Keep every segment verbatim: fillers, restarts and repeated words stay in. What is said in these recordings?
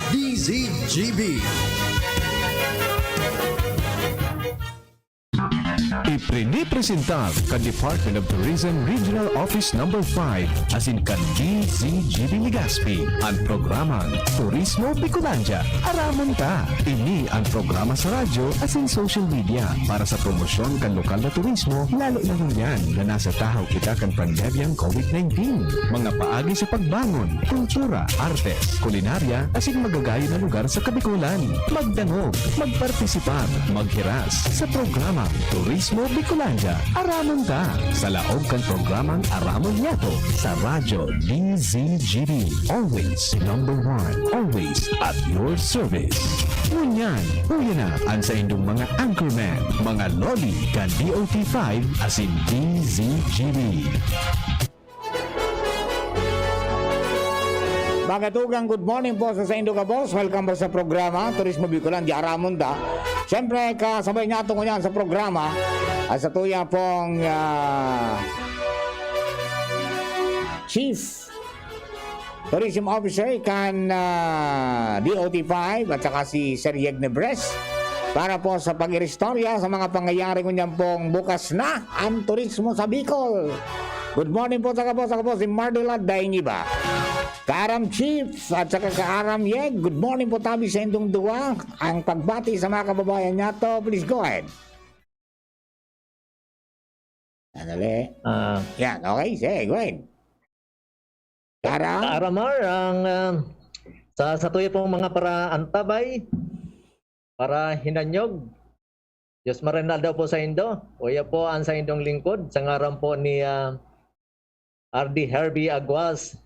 D Z G B. Iprinipresentar kan Department of Tourism Regional Office Number five asin kan D Z G B Legazpi an programang Turismo Bicolandia, Aramon Ta. Ini an programa sa radyo asin social media para sa promosyon kan lokal na turismo, lalo na ngunyan na nasa tahaw kita kan pandebyang COVID nineteen. Mga paagi sa pagbangon, kultura, artes, kulinarya, asin magagayon na lugar sa Kabikolan. Magdangog, magpartisipar, maghiras sa programang Turismo Bicolandia, Aramon Ta. Sa laog kan programang Aramon Niyato sa Radyo D Z G B. Always number one, always at your service. Ngunyan, uya na an saindong mga anchorman, mga loli kan D O T five asin D Z G B. Mga tugang, good morning po sa saindo gabos. Welcome po sa programa, Turismo Bicolandia, Aramon Ta. Siyempre, kasabay niyato ngunyan sa programa, at sa tuya pong, ah, Chief Tourism Officer kan, ah, D O T five at saka si Sir Yeg Nebres para po sa pag-iristorya sa mga pangyayari ngunyan pong bukas na ang turismo sa Bicol. Good morning po sa gabos, sa gabos, si Mardelad Daingiba. Kaaram Chief at saka Kaaram Yeg, good morning po tabi sa indong duwa. Ang pagbati sa mga kababayan niyato, please go ahead. Sandali. Ah. Yan, okay, sige, go ahead. Kaaram? Kaaram, Mar, ang, ah, sa, sa tuya pong mga paraantabay, parahinanyog, Diyos maray na aldaw po saindo. Uya po ang saindong lingkod, sa ngaran po ni, ah, R D Herbie Aguas,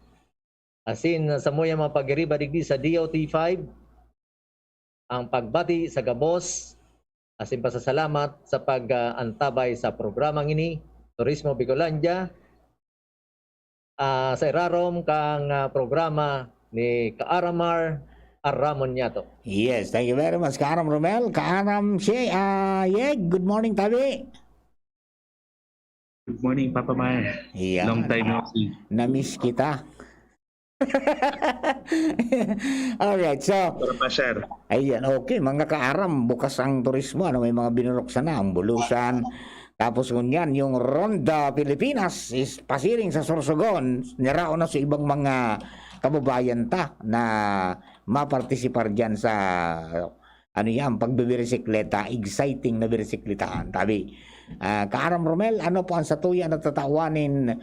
asin sa samuya mga pagiriba digdi sa D O T five, ang pagbati sa gabos, asin pasasalamat sa pag, ah, antabay sa programang ini, Turismo Bicolandia, ah, sa irarom kang, ah, programa ni Kaaram Mar Aramon Niyato. Yes, thank you very much, Kaaram Romel. Kaaram She, ah, Yeg, good morning, tabi. Good morning, Papa Mar. Yan. Long time no see. Na-miss kita. Alright, so, Para pa, sir. Ayan, okay, mga kaaram, bukas ang turismo, ano, may mga binuruksan na, ang Bulusan. Tapos ngunyan, yung Ronda Pilipinas is pasiring sa Sorsogon, niraon na sa ibang mga kababayan ta na mapartisipar dyan sa, ano yan, pagbibirisikleta, exciting na birisikletahan. Tabi, ah, Kaaram Romel, ano po ang satuya na tatawan nin,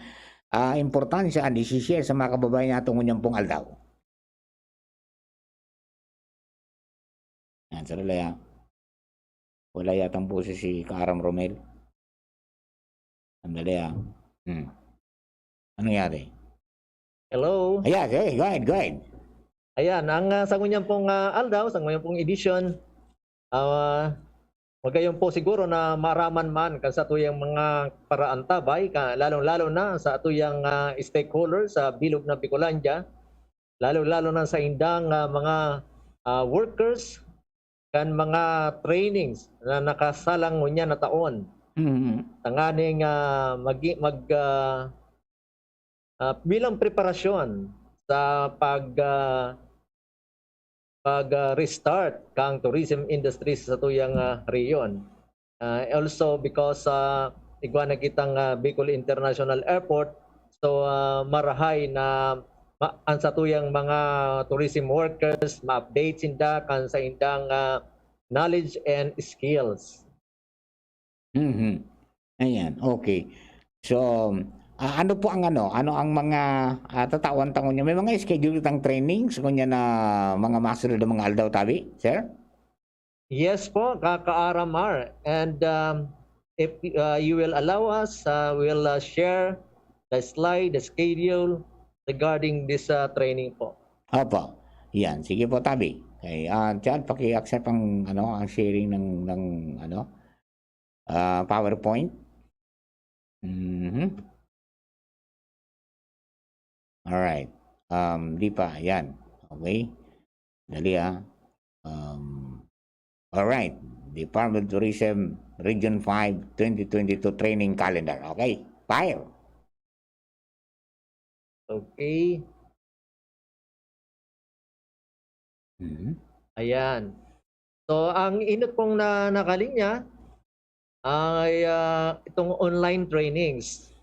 ah, importansya an isi-share sa mga kababayan natin ngunyan pong aldaw? Yan, sandali, ah. Wala yatang boses si Kaaram Romel. Sandali, ah. Hmm. Anong nangyari? Hello? Ayan, sige, go ahead, go ahead. Ayan, ang, ah, sa ngunyan pong, ah, aldaw, sa ngunyan pong edisyon, ah, magayon po siguro na maaraman man kan satuyang mga paraantabay, ka, lalong-lalo na sa atuyang, ah, stakeholders sa bilog na Bicolandia, lalo-lalo na sa indang, ah, mga, ah, workers kan mga trainings na nakasalang ngunyan na taon. Mm. Tanganing, ah, magi-, mag, ah, ah, bilang preparasyon sa pag, ah, pag, ah, restart kang tourism industry sa satuyang, ah, rehiyon. Ah, also because, ah, igwa na kitang, ah, Bicol International Airport, so, ah, marahay na ma-, ang satuyang mga tourism workers, ma-update sinda kan sa indang, ah, knowledge and skills. Mhm. Ayan, okay. So, ah, ano po ang ano, ano ang mga, ah, tatawan ta ngunyan? May mga schedule tang trainings ngunyan na mga masunod na mga aldaw, tabi, sir? Yes po, Kaka Aramar. And, um, if, uh, you will allow us, uh, we'll, uh, share the slide, the schedule regarding this, uh, training po. Opo. Yan. Sige po, tabi. Okay, ah, Chad, paki-accept ang, ano, ang sharing ng, ng, ano, ah, PowerPoint. Mhm. Alright. Um, di pa. Yan. Okay. Dali, ah. Um, alright. Department of Tourism, Region five, twenty twenty-two training calendar. Okay. Fire. Okay. Mhm. Ayan. So, ang inot pong na nakalinya ay, ah, itong online trainings.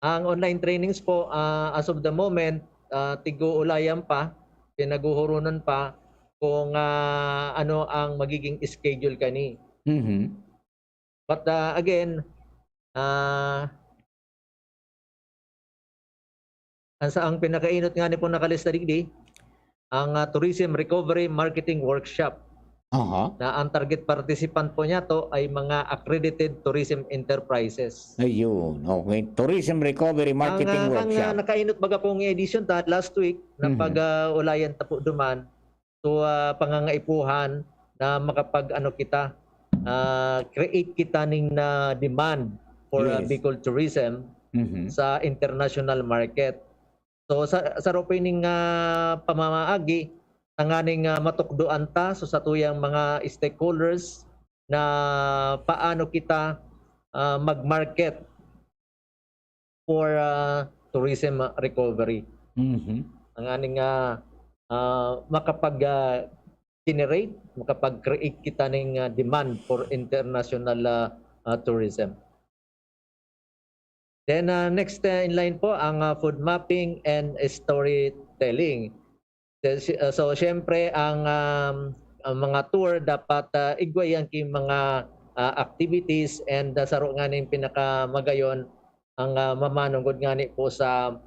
Ang online trainings po, ah, as of the moment, ah, tig-uulayan pa, pinaghuhurunan pa kung, ah, ano ang magiging schedule kani. Mhm. But, ah, again, ah, ang sa ang pinakainot nga ni pong nakalista digdi, ang, ah, Tourism Recovery Marketing Workshop Aha. na ang target participant po niya to ay mga accredited tourism enterprises. Ayun. Okay. Tourism Recovery Ang, Marketing ah, ang, Workshop. ah, nakainot baga pong edisyon ta last week na Mhm. pag, ah, ulayan ta po duman, so, ah, pangangaipuhan na makapag-ano kita, ah, create kita ning na demand for, ah, Yes. Bicol tourism Mhm. sa international market. So, sa, saro po ining, ah, pamamaagi, tanganing, ah, matukdoan ta, so, sa tuyang mga stakeholders na paano kita, ah, mag-market for, ah, tourism, ah, recovery. Mhm. Tanganing, ah, ah, makapag, ah, generate, makapag-create kita ning, ah, demand for international, ah, ah, tourism. Then, ah, next, ah, in line po ang, ah, food mapping and storytelling. So, si ah, so siyempre ang, um, ang mga tour dapat, ah, igwa yan ki mga, ah, activities and, ah, saro nganing pinakamagayon ang, ah, mamanongod ngani po sa,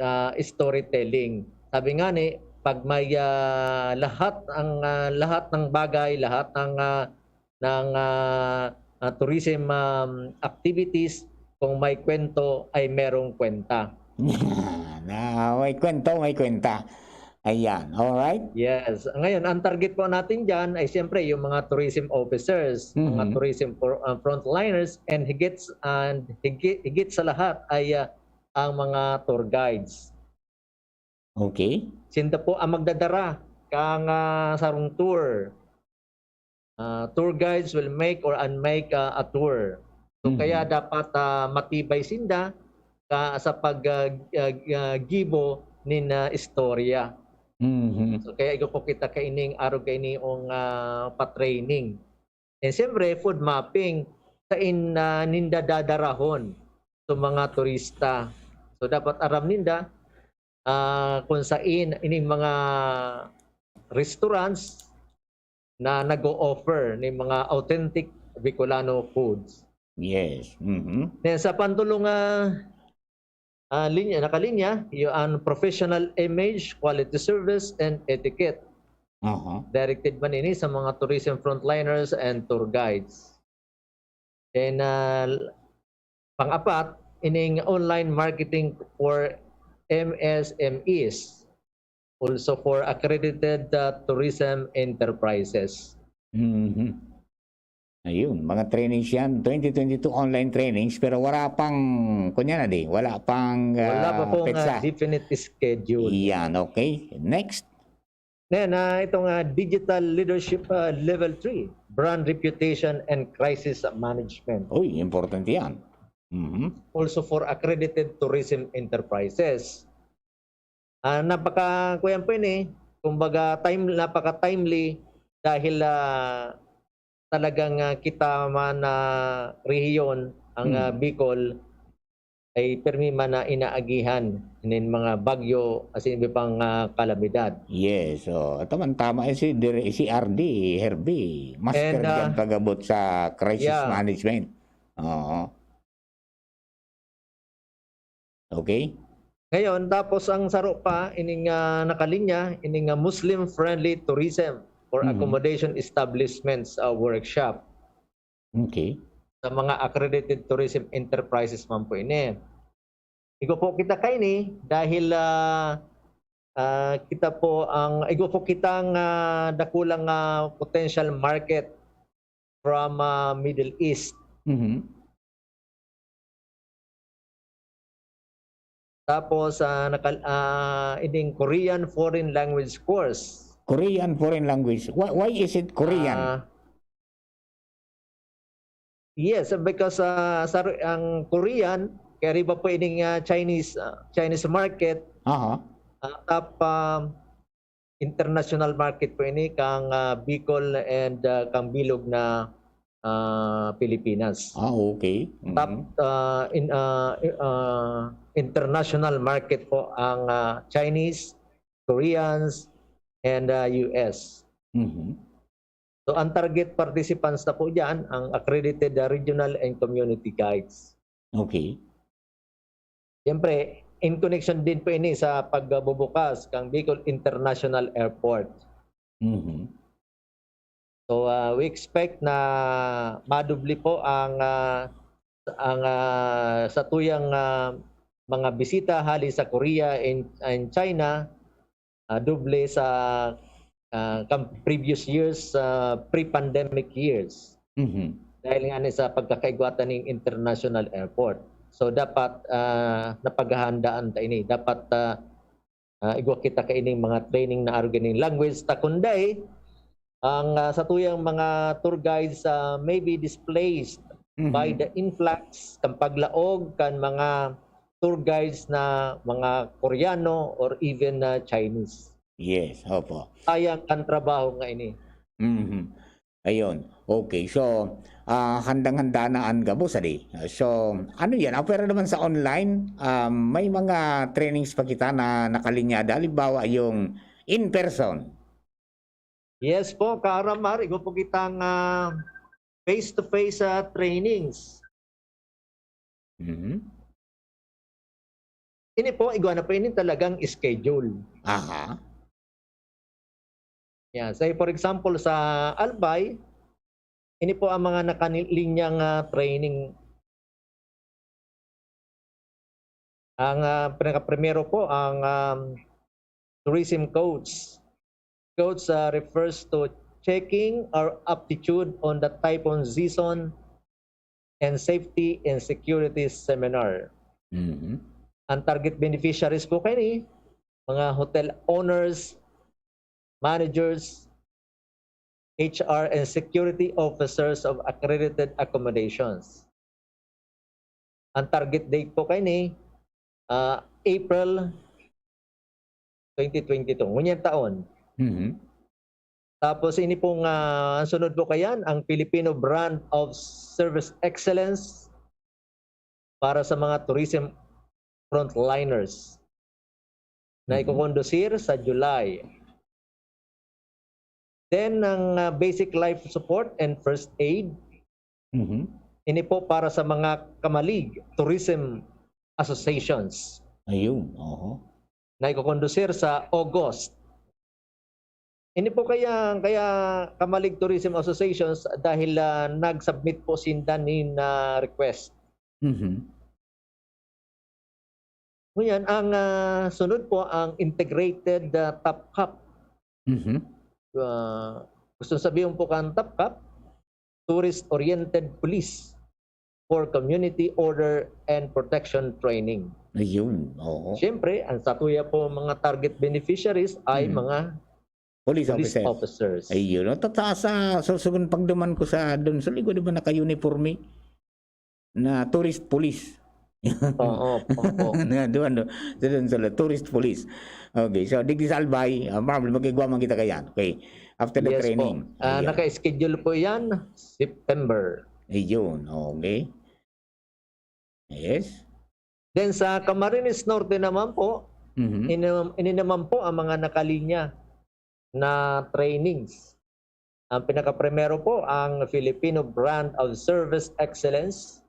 ah, storytelling. Sabi ngani, pag may, ah, lahat ang, ah, lahat ng bagay, lahat ng, ah, ng, ah, ah, tourism, um, activities, kung may kwento ay merong kwenta. Na may kwento, may kwenta. Ayan, alright. Yes. Ngayon, ang target po natin diyan ay siyempre yung mga tourism officers, mga Mhm. tourism for, ah, frontliners, and higit s- and higit, higit sa lahat ay, ah, ang mga tour guides. Okay. Sinda po ang magdadara kang, ah, sarong tour. Ah, tour guides will make or unmake, ah, a tour. So, Mhm. kaya dapat, ah, matibay sinda ka sa pag, ah, ah, ah, gibo nin, ah, istorya. Mhm. So, kaya igwa po kita kaining arog kainihong, ah, pa-training. And siyempre, food mapping, sain, ah, ninda dadarahon sa mga turista. So, dapat aram ninda, ah, kung sain ining mga restaurants na nag-o-offer nin mga authentic Bicolano foods. Yes. Mhm. Then, sa pantulong, ah, ah, linya, nakalinya, iyo ang professional image, quality service, and etiquette. Aha. Directed man ini sa mga tourism frontliners and tour guides. Then, ah, pang-apat, ining online marketing for M S M Es, also for accredited, ah, tourism enterprises. Mhm. Ayun, mga trainings yan. Twenty twenty-two online trainings, pero wala pang, kunya na di, wala pang, Wala pa ah, pong, petsa. ah, definite schedule. Yan, okay. Next. Then, ah, itong, ah, digital leadership, ah, level three, brand reputation and crisis management. Uy, importante yan. Mhm. Also for accredited tourism enterprises. Ah, napaka, kuyan po ini, kumbaga, time, napaka-timely dahil, ah, talagang, ah, kita man na rehiyon, ang, ah, Hmm. Bicol, ay pirmi man na inaagihan nin mga bagyo asin iba pang, ah, kalamidad. Yes, so, ito man tama eh, si, Dire- si R D, Herbie. Master And, ah, dyan pag-abot sa crisis yeah. management. Oo. Okay? Ngayon, tapos ang saro pa, ining, ah, nakalinya, ining, ah, Muslim-friendly tourism or Mhm. accommodation establishments, ah, workshop Okay. sa mga accredited tourism enterprises man po ini. Igwa po kita kaini dahil, ah, ah, kita po ang, igwa po kita ang, ah, dakulang, ah, potential market from, ah, Middle East. Mhm. Tapos, ah, nakal-, ah, ining Korean Foreign Language Course. Korean foreign language. Why, why is it Korean? Ah, yes, because, ah, sa, ang Korean, kaya riba po ining, ah, Chinese, ah, Chinese market, Aha. ah, top, ah, international market po ini kang, ah, Bicol and, ah, kang bilog na, ah, Pilipinas. Ah, okay. Top, Mhm. ah, in, ah, i- ah, international market po ang, ah, Chinese, Koreans, and, ah, U S. Mhm. So, ang target participants na po diyan, ang accredited, ah, regional and community guides. Okay. Siyempre, in connection din po ini sa pagbubukas kang Bicol International Airport. Mhm. So, ah, we expect na madubli po ang, ah, ang, ah, satuyang, ah, mga bisita hali sa Korea and, and China, ah, doble sa, ah, kam previous years, ah, pre-pandemic years. Mhm. Dahil nga ni sa pagkakaigwa ta ning international airport. So, dapat, ah, napaghahandaan ta ini. Dapat, ah, ah, igwa kita kaining mga training na arog ning language ta, kundi ang, ah, satuyang mga tour guides, ah, may be displaced by Mhm. the influx kan paglaog kan mga tour guides na mga Koreano or even na Chinese. Yes, opo. Sayang ang trabaho nga ini. Mhm. Ayun. Okay. So, ah, handang-handa na an gabos, adi. So, ano yan? Ah, pero naman sa online, ah, may mga trainings pa kita na nakalinyada. Halimbawa, yung in person. Yes po, Ka-Aramar, igwa po kitang, ah, face-to-face, ah, trainings. Mhm. Ini po, igwa na po ini talagang schedule. Aha. Yeah, say for example, sa Albay, ini po ang mga nakalinyang, ah, training. Ang, ah, pinakaprimero po, ang, um, tourism codes. Codes, ah, refers to checking our aptitude on the typhoon season and safety and security seminar. Mhm. Ang target beneficiaries po kaini, mga hotel owners, managers, H R and security officers of accredited accommodations. Ang target date po kaini, ah, April twenty twenty-two, ngunyan taon. Mhm. Tapos ini pong, ah, ang sunod po kayan, ang Filipino Brand of Service Excellence para sa mga tourism frontliners na Mhm. ikokondusir sa July. Then, ang, ah, basic life support and first aid. Mhm. Ini po para sa mga kamalig tourism associations Ayun, oho. na ikokondusir sa August. Ini po kaya, kaya kamalig tourism associations dahil, ah, nag-submit po sinda nin, ah, request. Mhm. Ngunyan, ang, ah, sunod po ang integrated, ah, TOPCAP. Mhm. Ah, gusto sabihon po kan TOPCAP, Tourist Oriented Police for Community Order and Protection Training. Ayun, oo. Siyempre, ang satuya po mga target beneficiaries ay Mhm. mga Police police officers. Officers. Ayun, no? Tata sa susugun pagduman ko sa dun sa likod, di ba, naka-uniforme na tourist police? Oo, opo. Na duman, no? So, dun sa tourist police. Okay, so, digdi sa Albay, ah, probably mag-igwa man kita kayan. Okay, after the Yes po. training. Ah, Ayun. naka-schedule po yan, September. Ayun, okay. Yes. Then sa Camarines Norte naman po, Mhm. ini, ini naman po ang mga nakalinya na trainings. Ang pinakaprimero po, ang Filipino Brand of Service Excellence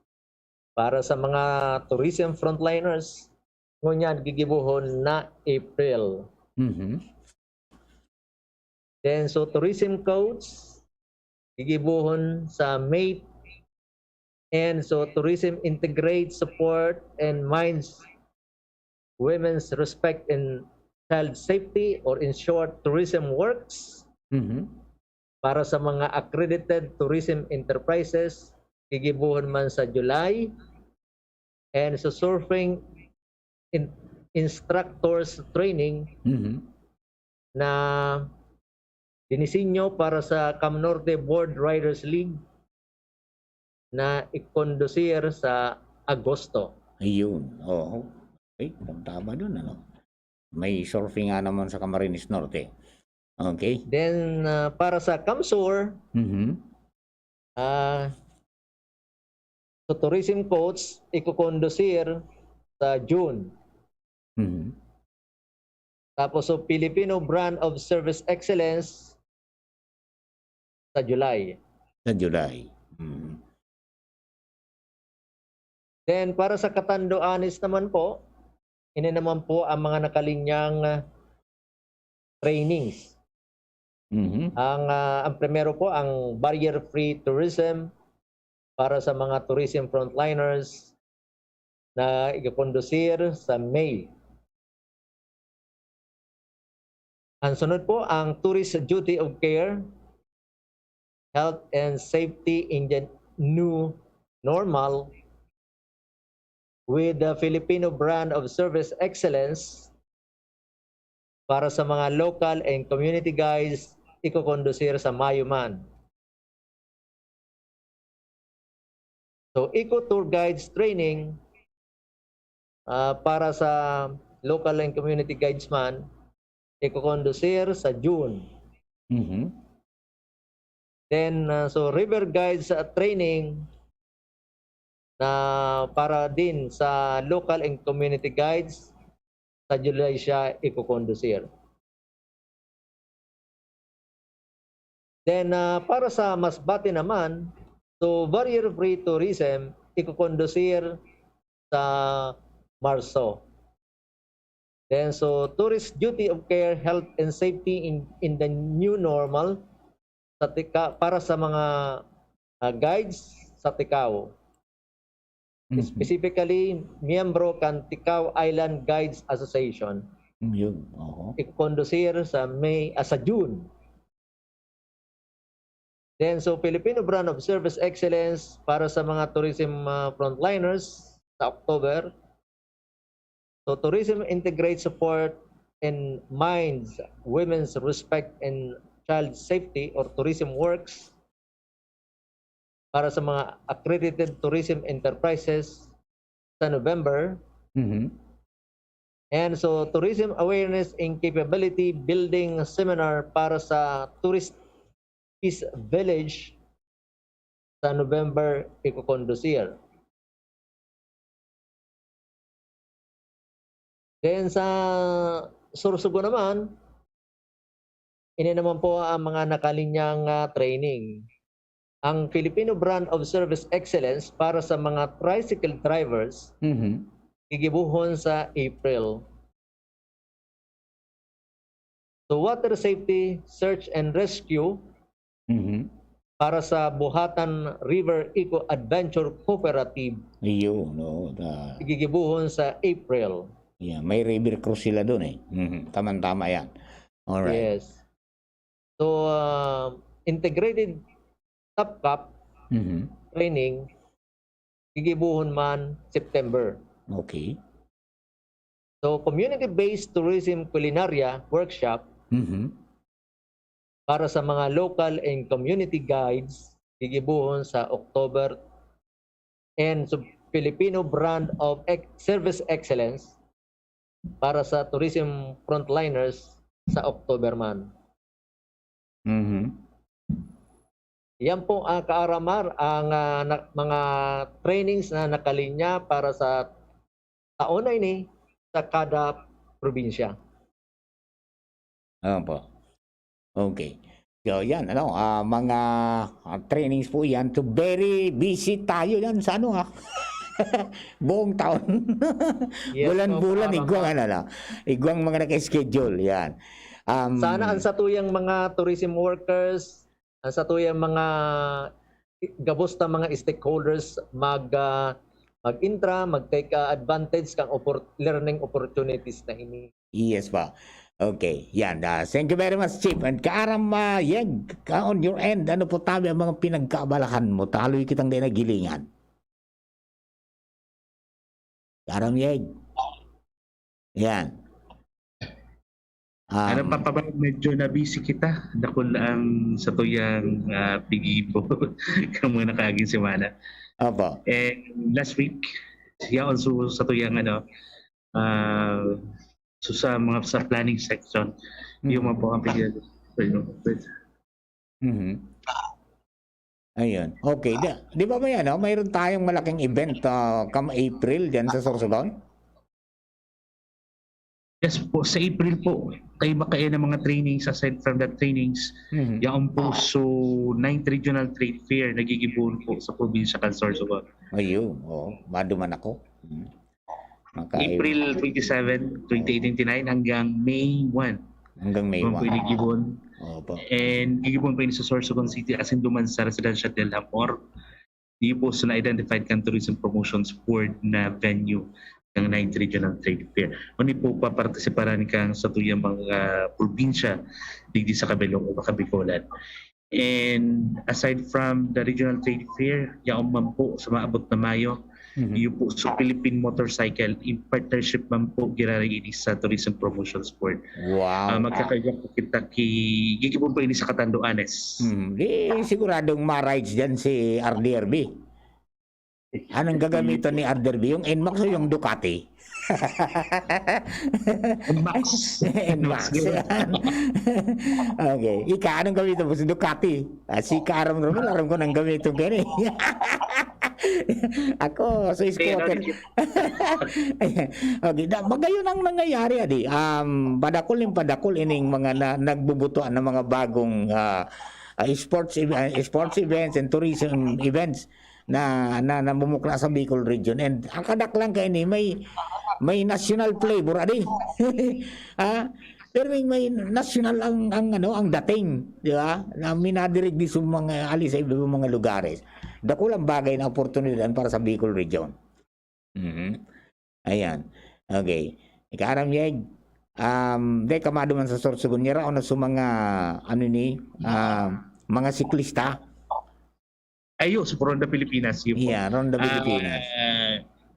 para sa mga tourism frontliners. Ngunyan, gigibohon na April. Mhm. Then, so tourism codes, gigibohon sa May. And so tourism integrates support and minds women's respect and child safety, or in short, tourism works Mhm. para sa mga accredited tourism enterprises, gigibohon man sa July. And sa surfing in-, instructors training Mhm. na dinisenyo para sa Cam Norte Board Riders League na ikondusir sa Agosto. Ayun, oo. Okay, tamtama dun, ano. May surfing nga naman sa Camarines Norte. Okay. Then, ah, para sa CamSur, Mhm. ah, so tourism coach, ikokondusir sa June. Mhm. Tapos, so Filipino Brand of Service Excellence sa July. Sa July. Mhm. Then, para sa Catanduanes naman po, ini naman po ang mga nakalinyang, ah, trainings. Mhm. Ang, ah, ang primero po, ang barrier-free tourism para sa mga tourism frontliners na ikokondusir sa May. Ang sunod po, ang Tourist Duty of Care, Health and Safety in the New Normal with the Filipino Brand of Service Excellence para sa mga local and community guides, ikokondusir sa Mayo man. So, Eco Tour Guides Training, ah, para sa local and community guides man, ikokondusir sa June. Mhm. Then, ah, so, River Guides, ah, Training na para din sa local and community guides, sa July siya ikokondusir. Then, ah, para sa Masbate naman, so, barrier-free tourism, ikokondusir sa Marso. Then, so, Tourist Duty of Care, Health and Safety in, in the New Normal, sa tika-, para sa mga, ah, guides sa Ticao. Mhm. Specifically, miyembro kan Ticao Island Guides Association. Yun. Oho. Ikokondusir sa May, ah, sa June. Then, so, Filipino Brand of Service Excellence para sa mga tourism, ah, frontliners sa October. So, Tourism Integrates Support in Minds, Women's Respect and Child Safety or Tourism Works para sa mga accredited tourism enterprises sa November. Mhm. And so, Tourism Awareness and Capability Building Seminar para sa Tourist Peace Village sa November, ikokondusir. Then sa Sorsogon naman, ini naman po ang mga nakalinyang, ah, training. Ang Filipino Brand of Service Excellence para sa mga tricycle drivers, Mhm. gigibohon sa April. So, Water Safety, Search and Rescue Mhm. para sa Buhatan River Eco Adventure Cooperative, Iyo, no. Da, gigibohon sa April. Yeah, may river cruise sila doon eh. Mhm. Tama-tama yan. Alright. Yes. So, ah, integrated top cup Mhm. training, gigibohon man September. Okay. So, community-based tourism culinaria workshop Mhm. para sa mga local and community guides, gigibohon sa October, and sa Filipino Brand of Ex-, Service Excellence para sa tourism frontliners sa October man. Mhm. Yan po, ah, kaaramar, ang, ah, na, mga trainings na nakalinya para sa taon na ini sa kada probinsya. Opo. Okay. So, yan, ano, ah, mga, ah, trainings po yan. So, very busy tayo yan sa ano, ha? Buong taon. Yes, Bulan-bulan, po, igwang, tama. Ano, igwang mga nag-schedule, yan. Um, Sana ang satuyang mga tourism workers, ang satuyang mga gabos na mga stakeholders mag, ah, mag-intra, mag-take, ah, advantage kang oppor-, learning opportunities na ini. Yes pa. Okay, yan. Ah, thank you very much, Chief. And Kaaram, ah, Yeg, ka on your end, ano po tabi ang mga pinagkaabalahan mo? Taloy kitang di naghilingan. Kaaram Yeg. Yan. Um, Ano, Papa Bal, medyo na-busy kita. Dakul ang satuyang, ah, pigibo kang mga nakaaging semana. Opo. Eh, last week, yaon su satuyang, ano, ah, su sa mga, sa planning section, Mm. yung mga po ang pig-, Mhm. Ayun. Okay. Di, di ba may ano, mayroon tayong malaking event, ah, come April dyan sa Sorsogon? Yes po, sa April po, kaiba kaya ng mga trainings, aside from the trainings, Mhm. yaon po so ninth Regional Trade Fair, nagigibohon po sa probinsya kan Sorsogon. Ayun, oo. Maduman ako. Mhm. Maka- April twenty-seven, twenty twenty-nine hanggang May one. Hanggang May Yaon po one. Inigibohon. Opo. And gigibohon po ini sa Sorsogon City asin duman sa Residencial del Amor. Iyo po so na-identified kan Tourism Promotions Board na venue ng ninth Regional Trade Fair. Ini po papartisiparan kan satuyang mga probinsya digdi sa kabilong o Kabicolan. And aside from the Regional Trade Fair, yaon man po sa maabot na Mayo, Mhm. iyo po so Philippine Motorcycle in partnership man po giraray ini sa Tourism Promotions Board. Wow. Ah, magkakaigwa po kita ki, gigibohon po ini sa Catanduanes. Hmm, di siguradong ma-rides dyan si R D R B. Anong gagamitan ni R D R B? Yung Nmax o yung Ducati? Nmax. Nmax. Okay. Ika, anong gamitan mo? Si Ducati. Ah, si Kaaram Romel, aram ko nang gamitan ko yan eh. Ako, sa scooter. Okay, da, magayon ang nangyayari, adi. Um, padakol yung padakol ining mga na, nagbubutuan ng mga bagong ah, ah, sports ev- ah, sports events and tourism events na na namumukla sa Bicol region. And ang kadaklan kaini may may national flavor, adi. Ha? Pero may, may national ang ang ano, ang dating, di ba? Na minadirig di sa mga ali sa iba mga lugares. Dakulang bagay na oportunidad para sa Bicol region. Mhm. Ayan. Okay. Ika, Aram Yeg, um, di ka maduman sa Sorsogon, yara o na sa mga, ano ni, um, mga siklista? Ayo, sa Ronda Pilipinas. Yun po. Yeah, Ronda Ah, Pilipinas.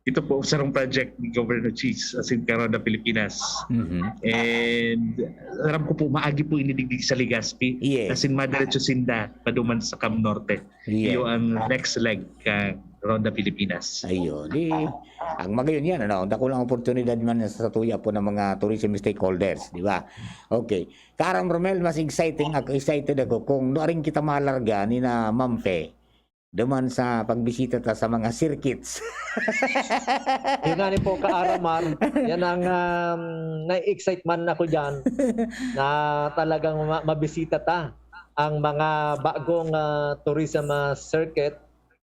Ito po, sarong project ni Governor Cheese, as in, Ronda Pilipinas. Mhm. And aram ko po, maagi po inidigdig sa Legazpi. Yes. As in, madiretso sinda, paduman sa Cam Norte. Yeah. Iyo ang next leg ka Ronda Pilipinas. Ayun. Di, ang magayon yan, ano, dakulang oportunidad man sa tuya po ng mga tourism stakeholders, di ba? Okay. Kaaram Romel, mas exciting ako, excited ako kung nuaring kita malarga ni na Mampe duman sa pagbisita ta sa mga circuits. Yun nga ni po, Kaaram Mar, yan ang um, na-excite man ako dyan na talagang ma- mabisita ta ang mga bagong ah, tourism ah, circuit,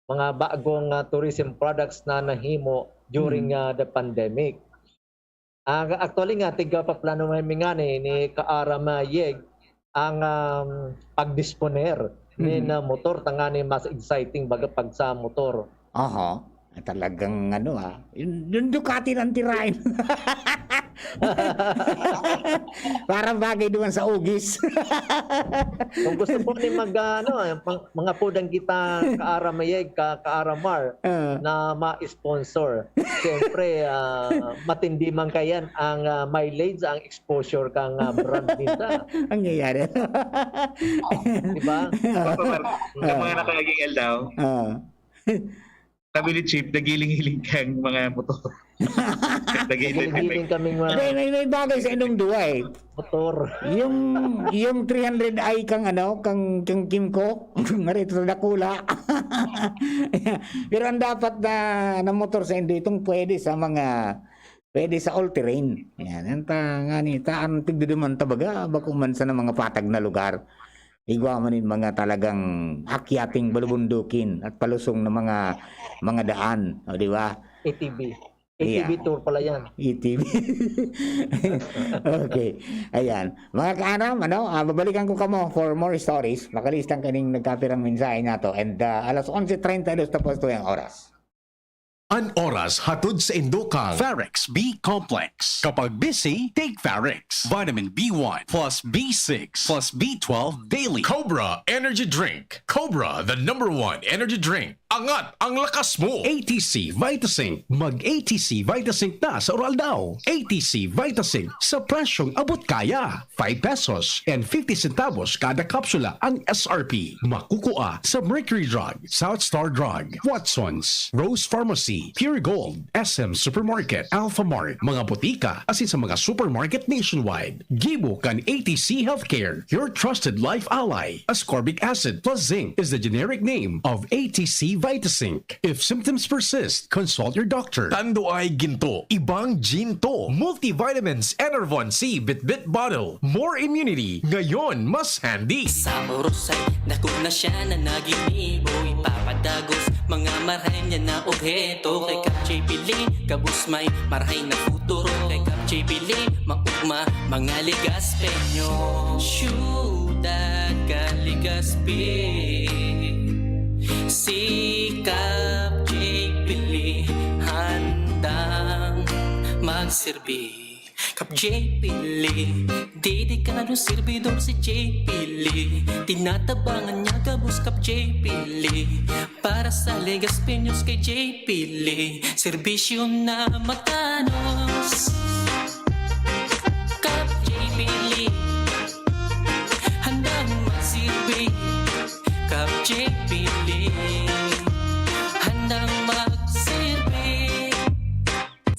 mga bagong ah, tourism products na nahimo during ah, the pandemic. Ah, actually nga, tigpapaplano man mi ngani ni Kaaram ah, Yeg ang um, pagdisponer ni Mhm. na motor, tangani mas exciting baga pag sa motor. Aha. Ah, talagang ano ah. Yung, yung Ducati ng tirahin. Para bagay duman sa ugis. Kung gusto po ni mag ano, eh, pang- mga pudan kita Kaaram ah, Yeg, ka Kaaram Mar, Ah, na ma-sponsor. Siyempre, ah, matindi man kayan ang ah, mileage, ang exposure kang ah, brand ninda. ang nangyayari. Di ba? Papa Mar, sa mga nakaaging aldaw, Ah. sabi ni Chief, nagiling-hiling kang mga motor. Nagiling-hiling. Nagiling kaming mga May, may, may bagay sa inyong duwa eh. Motor. Yung yung three hundred i kang ano, kang kang Kimco, marito sa dakula. Pero ang dapat na, na motor sa indo itong pwede sa mga pwede sa all terrain. Yan, ang ta, nga ni ta ang tigduduman tabaga bako man sa mga patag na lugar. Igwa man in mga talagang akyating balubundukin at palusong na mga mga daan, o di ba? A T V. Yeah. A T V tour pala yan. A T V. Okay. Ayan. Mga kaanam, ano, ah, babalikan ko kamo for more stories. Makalistang kaning nagkapirang mensahe nato. And ah, alas onse treinta y dos tapos to yung oras. An oras hatod sa indo kang Farex B Complex. Kapag busy, take Farex. Vitamin B one plus B six plus B twelve daily. Cobra Energy Drink. Cobra, the number one energy drink. Angat ang lakas mo! A T C Vitasync. Mag A T C Vitasync na sa oral daw. A T C Vitasync sa presyong abot kaya. Five pesos and fifty centavos kada kapsula ang S R P. Makukua sa Mercury Drug, South Star Drug, Watson's, Rose Pharmacy, Pure Gold, S M Supermarket, Alphamart, mga botika, asin sa mga supermarket nationwide. Gibo kan A T C Healthcare, your trusted life ally. Ascorbic acid plus zinc is the generic name of A T C Vitazinc. If symptoms persist, consult your doctor. Tanduay Ginto, ibang Ginto. Multivitamins, Enervon C, Bitbit Bottle. More immunity, ngayon mas handy. Sa oros ay dakul na siya na naginibo, ipapadagos mga marahay niya na obheto. Kay Kap J P Lee, gabos may marahay na futuro. Kay Kap J P Lee, maugma mga Legaspeño. Syudad kan Legazpi, si Kap J P Lee handang magserbi. Kap J P Lee, dedikadong serbidor si J P Lee. Tinatabangan niya gabos Kap J P Lee. Para sa Legaspeños kay J P Lee, serbisyo na matanos. Kap J P Lee, handang magserbi. Kap J P Lee, handang magserbi.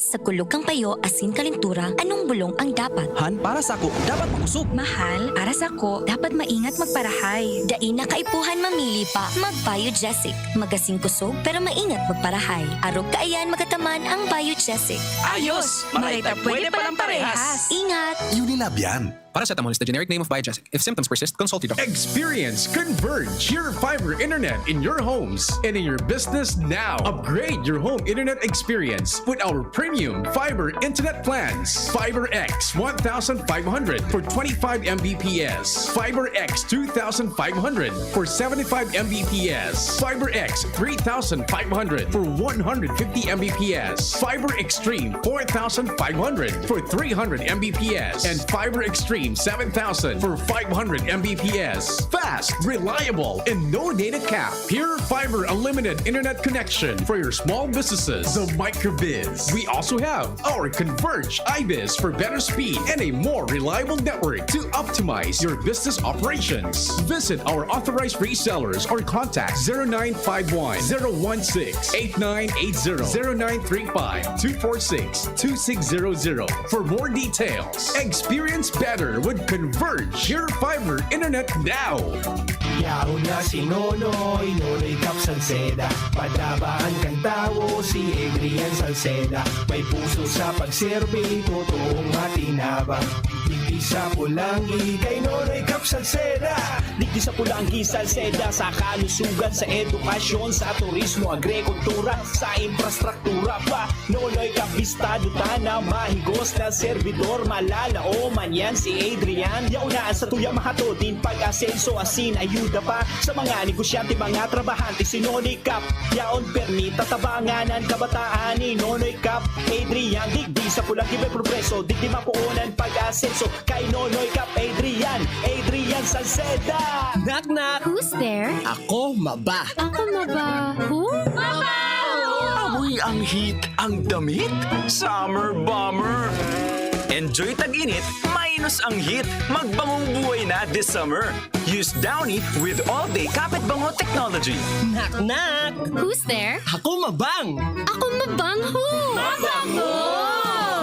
Sa kulog kan payo asin kalentura, anong bulong ang dapat? Han, para sako, dapat makosog. Mahal, para sako, dapat maingat magparahay. Dai na kaipuhan mamili pa. Mag-Biogesic. Magasin kosog, pero maingat magparahay. Arog kaiyan magataman ang Biogesic. Ayos! Maray ta pwede palang parehas. Ingat! Unilab yan. Paracetamol is the generic name of Biogesic. If symptoms persist, consult your doctor. Experience Converge, your fiber internet in your homes and in your business now. Upgrade your home internet experience with our premium fiber internet plans. Fiber X one thousand five hundred for twenty-five M B P S. Fiber X two thousand five hundred for seventy-five M B P S. Fiber X three thousand five hundred for one hundred fifty M B P S. Fiber Extreme four thousand five hundred for three hundred M B P S. And Fiber Extreme seven thousand for five hundred M B P S. Fast, reliable, and no data cap. Pure Fiber Unlimited Internet Connection for your small businesses. The Microbiz. We also have our Converge Ibis for better speed and a more reliable network to optimize your business operations. Visit our authorized resellers or contact zero nine five one, zero one six, eight nine eight zero, zero nine three five, two four six, two six zero zero for more details. Experience better with Converge Pure Fiber Internet now. Yaon na si Nonoy, Nonoy Cap Salceda. Padabaan kan tawo si Adrian Salceda. May puso sa pagserbi, totoong matinabang. Digdi sa Pulanggi, kay Nonoy Cap Salceda. Digdi sa Pulanggi, Salceda, sa kalusugan, sa edukasyon, sa turismo, agrikultura, sa infrastruktura pa. Nonoy Cap, bistado ta na mahigos na serbidor, malalaoman yan si Adrian. Yaon na an satuya mahatod nin pag-asenso asin ayuda pa sa mga negosyante, mga trabahante, si Nonoy Cap. Yaon permi tatabangan an kabataan ni Nonoy Cap Adrian. Digdi sa Pulanggi may progreso, digdi mapoon an pag-asenso. Kay Nonoy Cap Adrian, Adrian Salceda. Knock, knock. Who's there? Ako, maba. Ako, maba. Who? Maba! Amoy ang heat, ang damit, summer bomber. Enjoy tag-init, minus ang heat. Magbangong buhay na this summer. Use Downy with all-day kapit bango technology. Knock, knock. Who's there? Ako, mabang. Ako, mabang, who? Mabango!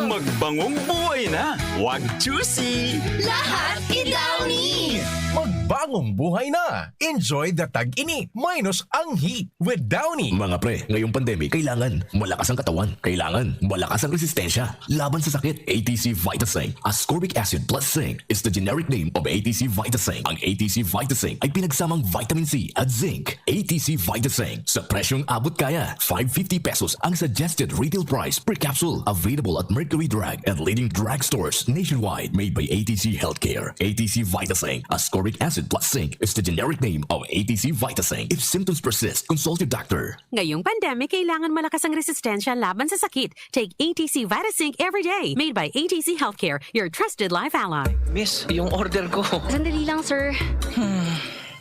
Magbangong buhay na. Wag choosy. Lahat i-Downy! Magbangong buhay na. Enjoy the tag-init, minus ang heat with Downy. Mga pre, ngayong pandemic, kailangan malakas ang katawan. Kailangan malakas ang resistensya laban sa sakit. A T C Vitasing, ascorbic acid plus zinc, is the generic name of A T C Vitasing. Ang A T C Vitasing ay pinagsamang vitamin C at zinc. A T C Vitasing, sa presyong abot kaya, five fifty pesos ang suggested retail price per capsule. Available at Mercury Drug and leading drugstores nationwide. Made by A T C Healthcare. A T C Vitasing, ascorbic acid plus zinc, is the generic name of A T C Vitasing. If symptoms persist, consult your doctor. Ngayong pandemic, kailangan malakas ang resistensya laban sa sakit. Take A T C Vitasync every day. Made by A T C Healthcare, your trusted life ally. Miss, yung order ko. Sandali lang, sir.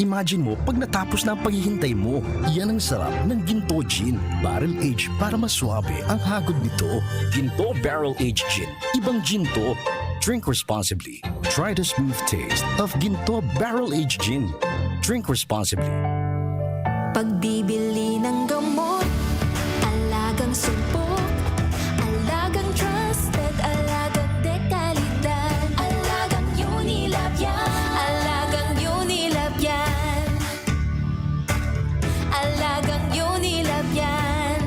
Imagine mo, pag natapos na ang paghihintay mo, yan ang sarap ng Ginto Gin. Barrel age para mas suabe ang hagod nito. Ginto Barrel Age Gin. Ibang Ginto. Drink responsibly. Try the smooth taste of Ginto Barrel Age Gin. Drink responsibly. Pagbibili ng gamot, alagang Sumpok, alagang trusted, alagang dekalidad, alagang Unilab yan, alagang Unilab yan, alagang Unilab yan.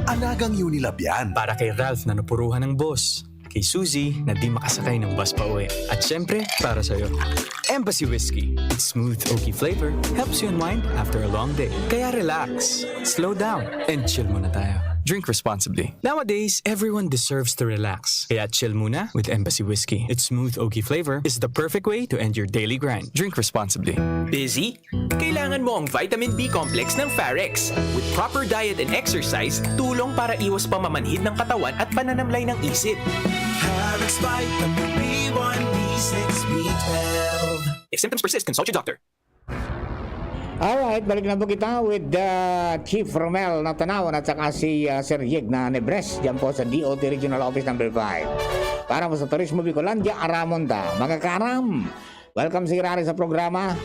Alagang Unilab yan. Para kay Ralph na napuruhan ng boss, kay Suzy na di makasakay ng bus pa uwi, at syempre, para sa'yo. Embassy Whiskey. Its smooth oaky flavor helps you unwind after a long day. Kaya relax, slow down, and chill muna tayo. Drink responsibly. Nowadays, everyone deserves to relax. Kaya chill muna with Embassy Whiskey. Its smooth oaky flavor is the perfect way to end your daily grind. Drink responsibly. Busy? Kailangan mo ang vitamin B complex ng Farex. With proper diet and exercise, tulong para iwas pamamanhid ng katawan at pananamlay ng isip. Parex Vitamin B one, B six, B twelve. If symptoms persist, consult your doctor. Alright, balik na po kita with uh, Chief Romel Natanawan at saka si uh, Sir Yeg na Nebres dyan po sa D O T Regional Office number five. Para po sa Turismo Bicolandia, Aramon ta. Mga kaaram, welcome sa Irari sa programa.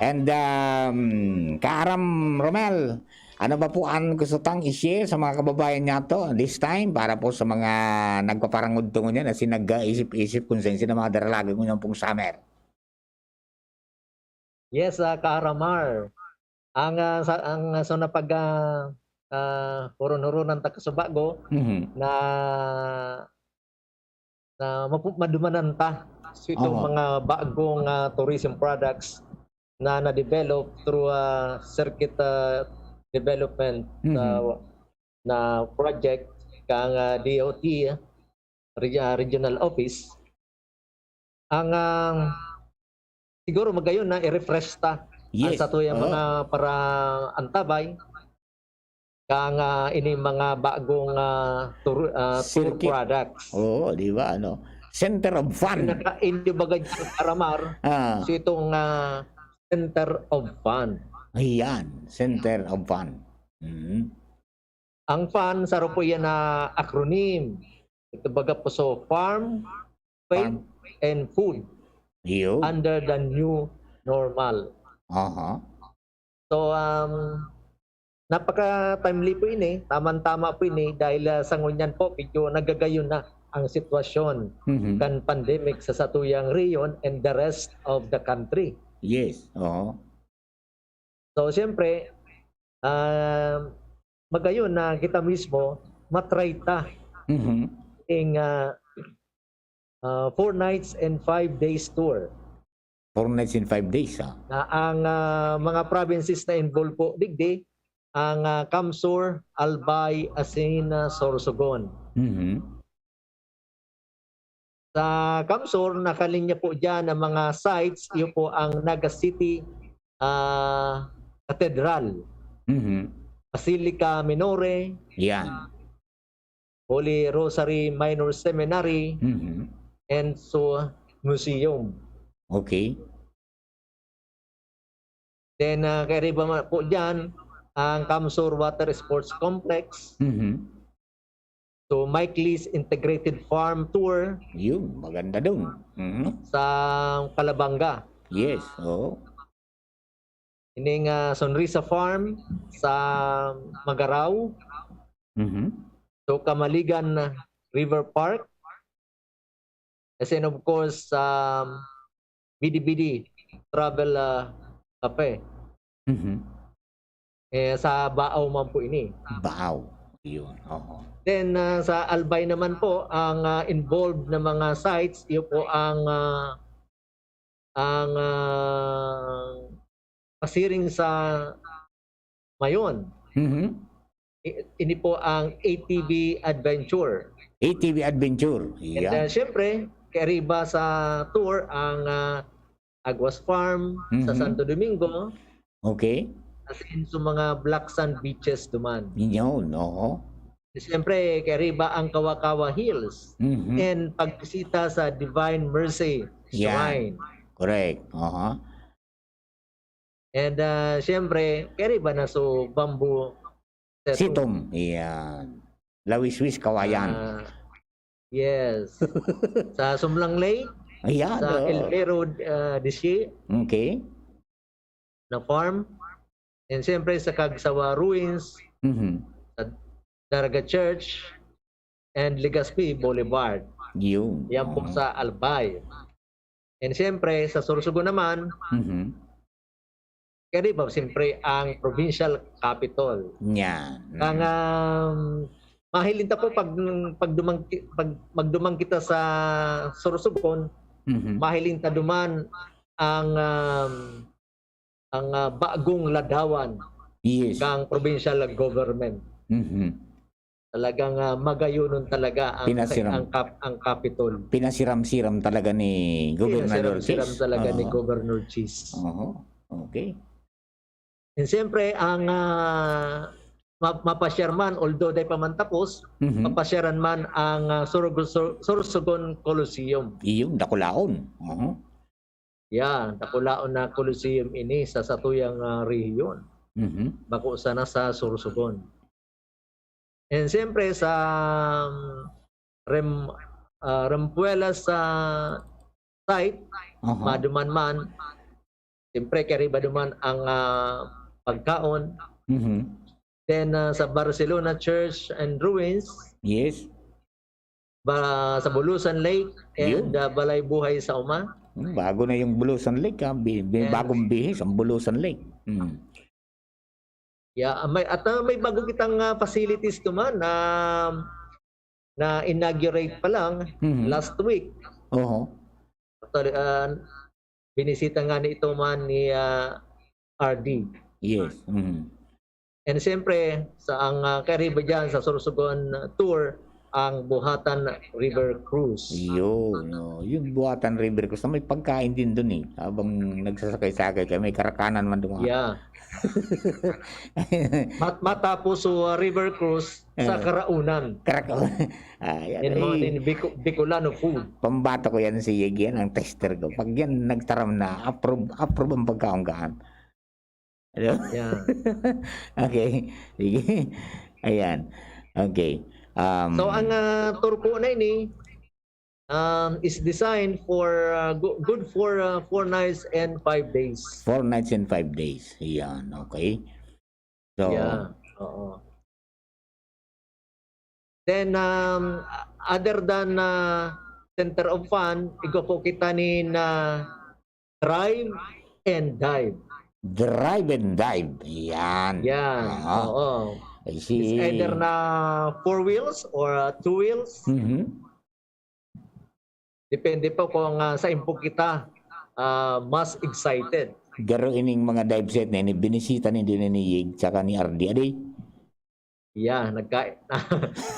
And um, kaaram Romel, ano ba po ang gusto tang i-share sa mga kababayan nato this time para po sa mga nagpaparangod tungo niyan kasi nag-isip-isip kung saan sila mga daralagan ko pong summer. Yes, ah, Karamar. Ang ah, sa ang ah, sa napag ah, ah, huron-huronan ta kasubago Mhm. na na mapu- madumanan ta sa itong Aha. mga bagong ah, tourism products na na-develop through ah, circuit ah, development Mhm. ah, na project kang ah, D O T reg- ah, regional office. Ang ah, siguro magayon na i-refresh ta ang Yes. satuyang Oo. mga paraantabay kang ah, ini mga bagong ah, tour, ah, tour Circuit. products. Oo, di ba? Ano? Center of fun. Naka-inyo baga dyan, Karamar, Ah, so itong ah, Center of Fun. Ayan, Center of Fun. Mhm. Ang fun, saro po yan na acronym. Ito baga po so farm, faith, Farm. and food Yun. under the new normal. Aha. So, um, napaka-timely po ini. Tama-tama po ini dahil ah, sa ngunyan po, medyo nagagayon na ang sitwasyon Mhm. kan pandemic sa satuyang rehiyon and the rest of the country. Yes. Oo. So, siyempre, ah, magayon na kita mismo, matry ta Mhm. ing ah, ah, four nights and five days tour. Four nights and five days, ah. Na ang ah, mga provinces na involved po digdi, ang ah, Kamsur, Albay, Asina, Sorsogon. Mhm. Sa Kamsur, nakalinya po dyan ang mga sites, iyo po ang Naga City ah, Cathedral, Mhm. Basilica Minore, Yan. Holy Rosary Minor Seminary, Mhm. and so Museum. Okay. Then, uh, kairiba man po dyan, ang Kamsur Water Sports Complex, Mhm. so Mike Lee's Integrated Farm Tour Yun, maganda dun. Mhm. sa Calabanga. Yes, oo. Ining ah, Sonrisa Farm sa Magarao. Mhm. So, Kamaligan River Park. And then, of course, um, Bidi-Bidi Travel ah, Cafe. Mhm. Eh, sa Baaw man po ini. Baaw. Yun. Oo. Then, ah, sa Albay naman po, ang ah, involved na mga sites, iyo po ang ah, ang ah, pasiring sa Mayon. Mhm. I- Ini po ang A T V Adventure. A T V Adventure. And uh, Yan. syempre, kariba sa tour ang ah, Aguas Farm sa Mhm. Santo Domingo, Okay. as in sa mga black sand beaches duman. Yun, oo. Siyempre, kariba ang Kawakawa Hills Mhm. and pagbisita sa Divine Mercy Yan. Shrine. Correct. Aha. And uh, siyempre, kariba na so Bamboo Setum. Situm. Yan. Lawiswis, Kawayan. Ah, yes. Sa Sumlang Lake, Ayan. sa Oo. El Pero uh, Dishi Okay. na farm. And siyempre sa Kagsawa Ruins, Mhm. sa Daraga Church, and Legazpi Boulevard. Yun. Yan po sa Albay. And siyempre, sa Sorsogon naman, Mhm. kaya di ba, siyempre, ang provincial capitol. Yan. Ang um, mahiling ta po pag pagduman pag magduman kita sa Sorsogon, Mhm. mahiling ta duman ang um, ang ah, bagong ladawan Yes. kang provincial government. Mhm. Talagang ah, magayonon talaga ang Pinasiram. ang kap, ang Capitol. Pinasiram-siram talaga ni Governor Pinasiram-siram Chis. talaga ni Oo. Governor Chis. Oho. Okay. And siyempre, ang ah, ma- mapasyar man, although di pa man tapos, Mhm. mapasyaran man ang ah, Sorog- Sor- Sorsogon Coliseum. Iyong dakulaon. Oho. Yan, dakulaon na Coliseum ini sa satuyang ah, rehiyon. Mhm. Bako sana sa Sorsogon. And siyempre sa um, Rem, ah, Rempuela sa site, Aha. maduman man, siyempre kaya riba duman ang ah, pagkaon. Mhm. Then ah, sa Barcelona Church and Ruins, Yes. ba, sa Bulusan Lake and Yun. ah, Balay Buhay sa Uma. Hmm, bago na yung Bulusan Lake, ha? Bi- bi- Yes. Bagong bihis ang Bulusan Lake. Hmm. Yeah, may at ah, may bago kitang ah, facilities naman na na inaugurate pa lang Mhm. last week. Oho. Actually, ah, binisita nga ni ito man ni ah, R D. Yes. Mhm. And siyempre, sa ang ah, kariba dyan sa Sorsogon tour, ang Buhatan River Cruise. Yun, no. Yung Buhatan River Cruise, may pagkain din dun eh. Habang nagsasakay-sakay kayo, may karakanan man dumaan. Yeah. Mat matapos sa ah, River Cruise sa Eh. Karaunan. Karakanan. Ah, yan, Yan mga eh, din Bico- Bicolano food. Pambato ko yan si Yeg, yan ang tester ko. Pag yan nagtaram na, approve, approve ang pagkaon gaan. Hello? Yeah. Okay. Sige. Ayan. Okay. Um, So ang ah, tour po na ini um, is designed for ah, go- good for ah, four nights and five days. four nights and five days. Yan. Okay. So, Yeah. Oo. Then um, other than uh, center of fun, igwa po kita ni na drive and dive. drive and dive. Yan. Yan. Aha. Oo. I see. It's either na four wheels or uh, two wheels. Mhm. Depende po kung uh, sa impo kita uh, mas excited. Garo ining mga dive site na ini, binisita ni din ni Yig tsaka ni R D. Adi? Yeah, nagka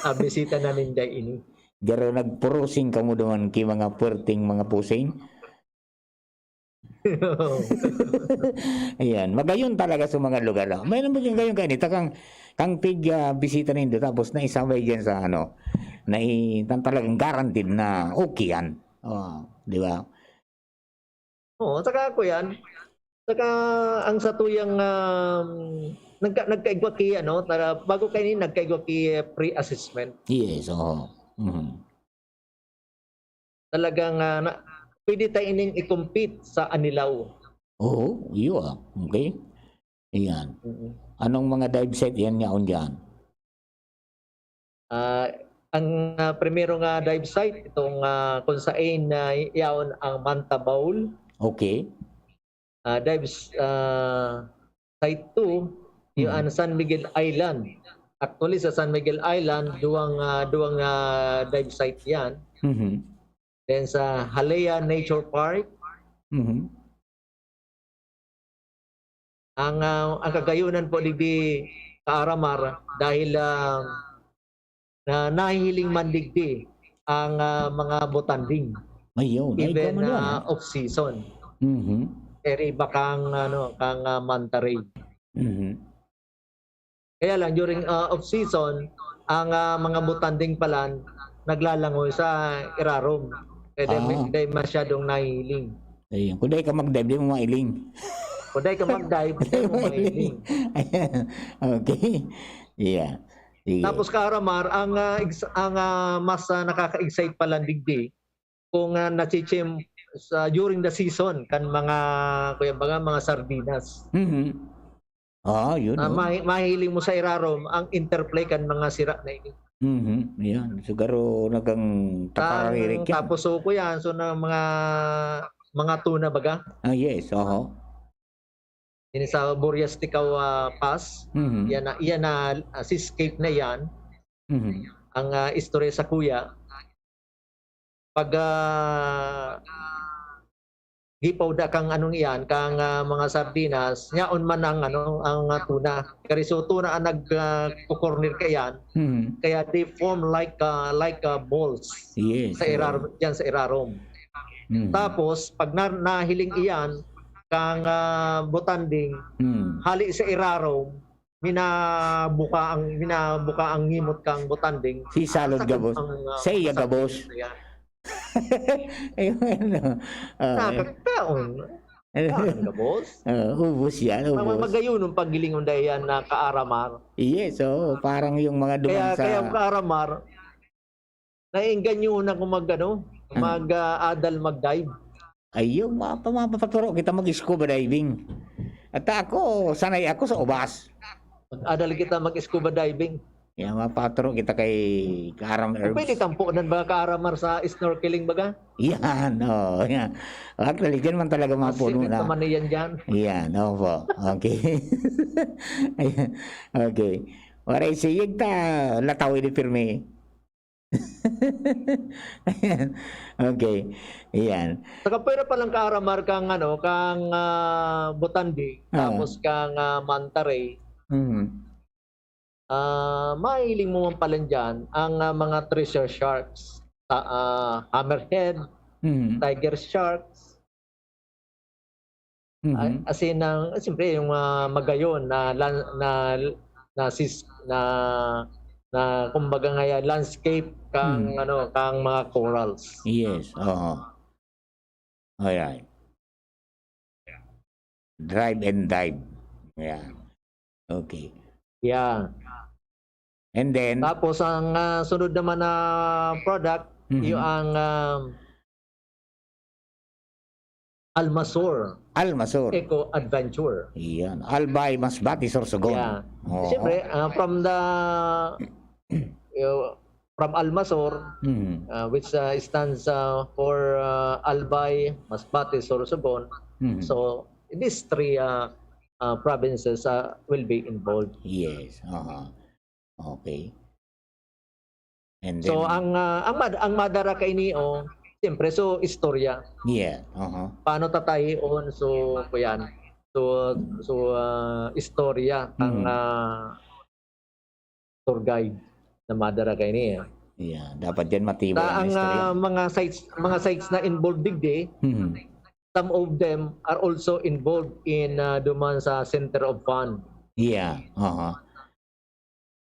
ah, bisita na ninday ini. Garo nagpurusing kamo duman ki mga puwerteng mga pusing. Ayan, magayon talaga sa mga lugar. Ah. May naman yung gayon kayo, takang kang pig ah, bisita nindo tapos naisabay diyan sa ano, na tan talagang guaranteed na okay yan. Oh, di ba? Oo, saka ako yan. Saka ang satuyang um, nagka, nagkaigwa ki ano, tara, bago kayo ni nagkaigwa ki eh, pre-assessment. Yes, oo. Mhm. Talagang uh, na, pwede tayo ining i-compete sa Anilaw. Oo, iyo ah. Okay. Iyan. Mm-mm. Anong mga dive site yan nga on dyan? Ah, ang ah, primero nga dive site, itong ah, kung saan na yaon ang Manta Bowl, Okay. ah, dive s- ah, site two, yung Mhm. ang San Miguel Island. Actually, sa San Miguel Island, duwang ah, duwang ah, dive site yan. Mhm. Then sa Jalea Nature Park, Mhm. ang ah, ang kagayunan po digdi kaaramar dahil ah, na nahihiling man digdi ang ah, mga botanding Ayun. Ay, even gano'n yun, ah, ah. off season. Mhm. Eri iba kang ano kang ah, manta ray. Mhm. Kaya lang during ah, off season, ang ah, mga botanding palan naglalangoy sa irarom. Kaya di, Ah. di masyadong nahihiling. Ayun. Kung dahil ka mag-dive, di mo mailing. Kung dahil ka mag-dive, di mo mahiling. Ayan. Okay. Yeah. Sige. Tapos kaaramar, ang ah, ex- ang ah, mas ah, nakaka-excite pa lang digdi kung uh, nachichim sa during the season kan mga kuya baga mga sardinas. Mhm. Ah, yun, Ah, oh. mahi- mahiling mo sa irarom ang interplay kan mga sira na ini. Mhm, yan. Siguro nagang Ang takaririk yan. Tapos so ko yan, so na mga mga tuna baga. Ah, yes, oho. Ini sa Burias Ticao ah, Pass. Mhm. Yan na, yan na ah, seascape na yan. Mhm. Ang ah, istorya sa kuya. Pag ah, gipaw da kang anong iyan, kang ah, mga sardinas, yaon man ang ano, ang ah, tuna. Kariso tuna ang nag ah, kukornir ka yan. Mhm. Kaya they form like ah, like ah, balls Yes. sa irarom, diyan sa irarom. Mhm. Tapos pag na, nahiling iyan kang ah, butanding, Mhm. hali sa irarom, minabuka ang minabuka ang ngimot kang butanding. Si salod Sakit gabos. ang, ah, Sa iya sakit gabos. na yan. Ayun, ano. Ah, Nakakaon. Kaon gabos. ah, ubos yan, Mga ubos. magayon ang paggilingon dahil yan na kaaramar. Yes, oo. Parang yung mga duman Kaya sa... kaya ang kaaramar, naiinganyo na kung mag ano, Ah. mag-adal, mag-dive. Ayun, mapa, mapapaturo kita mag-scuba diving. At ako, sanay ako sa ubas. Mag-adal kita mag-scuba diving. Yan, mapaturo kita kay Karam Herbs. Pwede tampunan ba kaaramar sa snorkeling baga? Yan, oh, yan. Actually, dyan man talaga mga puno Masilip na. Naman yan dyan. Yan, opo. Okay. Ayan. Okay. Waray siyig ta, lataw ini pirmi. Ayan. Okay. Ayan. Saka pwede palang kaaramar kang ano, kang ah, butanding, Ah. Tapos kang ah, manta ray. Mhm. Ah, mahiling mo man pala dyan ang ah, mga treasure sharks, ta- ah, hammerhead, Mhm. tiger sharks, Mhm. as in, ang, siyempre, yung ah, magayon na, lan- na, na, sis, na, na kumbaga nga yan, landscape kang, Hmm. ano, kang mga corals. Yes, oo. Alright. Drive and dive. Yan. Okay. Yeah. And then, Tapos ang ah, sunod naman na product, Mhm. yung ang um, Almasor Almasor. Eco Adventure. Iyan. Albay, Masbate, Sorsogon. Yeah. Oo. Siyempre, ah, from the you know, from Almasor, Mhm. uh, which uh, stands uh, for uh, Albay, Masbate, Sorsogon. Mhm. So, these three uh, uh, provinces uh, will be involved. Yes. Aha. Okay. And then, So, ang uh, ang mad- ang madara kaini, oh, siyempre, so istorya. Yeah. Aha. Paano tatahion? So, kuyan. So, so uh, istorya ang Mhm. uh, tour guide na madara kaini. Eh. Yeah, dapat yan matibay Ta ang ang istorya. ah, mga sites mga sites na involved digdi, Mhm. some of them are also involved in ah, duman sa Center of Fun. Yeah. Aha.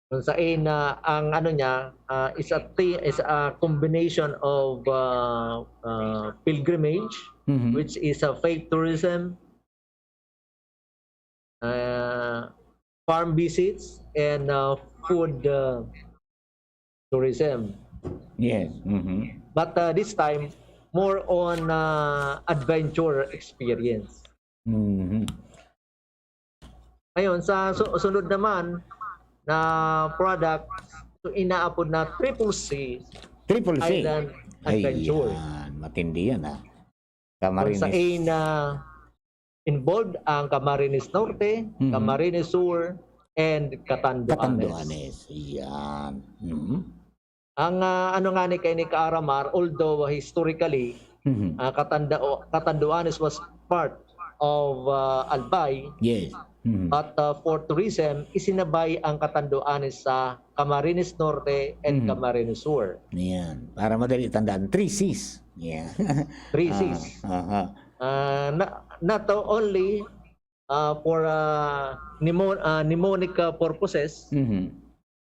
Kung saan na ang ano niya ah, is a thi- is a combination of ah, ah, pilgrimage, Mhm. which is a faith tourism, ah, farm visits, and ah, food ah, tourism. Yes. Mhm. But uh, this time, more on uh, adventure experience. Mhm. Ngayon, sa su- sunod naman na product, so inaapod na Triple C Triple C. Island Adventure. Ayan. Matindi yan, ah. Kung Camarines. Saan na involved ang Camarines Norte, Mhm. Camarines Sur, and Catanduanes. Catanduanes. Yan. Mhm. Ang ah, ano nga ni kay ni Kaaramar, although historically, Mhm. ah, Catanda- Catanduanes was part of ah, Albay, Yes. Mhm. but ah, for tourism, isinabay ang Catanduanes sa Camarines Norte and Mhm. Camarines Sur. Yan. Para madali tandaan, three C's. Yeah. Three C's. Ah, aha. Ah, na, not only ah, for ah, mnemo- ah, mnemonic ah, purposes, Mhm.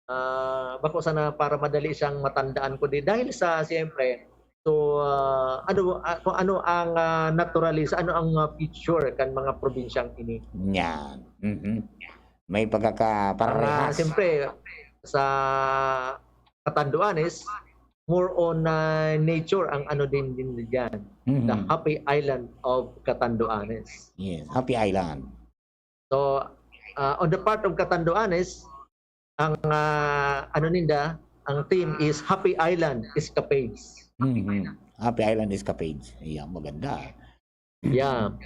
ah, bako sana para madali siyang matandaan ko di dahil sa siyempre so ah, ano ah, kung ano ang ah, naturalista, ano ang ah, feature kan mga probinsyang ini. Yan. Mhm. May Ang ah, pagkakaparehas. siyempre sa Catanduanes, more on ah, nature ang ano din din diyan. Mhm. The Happy Island of Catanduanes. Yes, Happy Island. So, Ah, on the part of Catanduanes, ang, ah, ano ninda, ang theme is Happy Island Escapades. Mhm. Happy Island Escapades. Ayan, maganda. Yeah.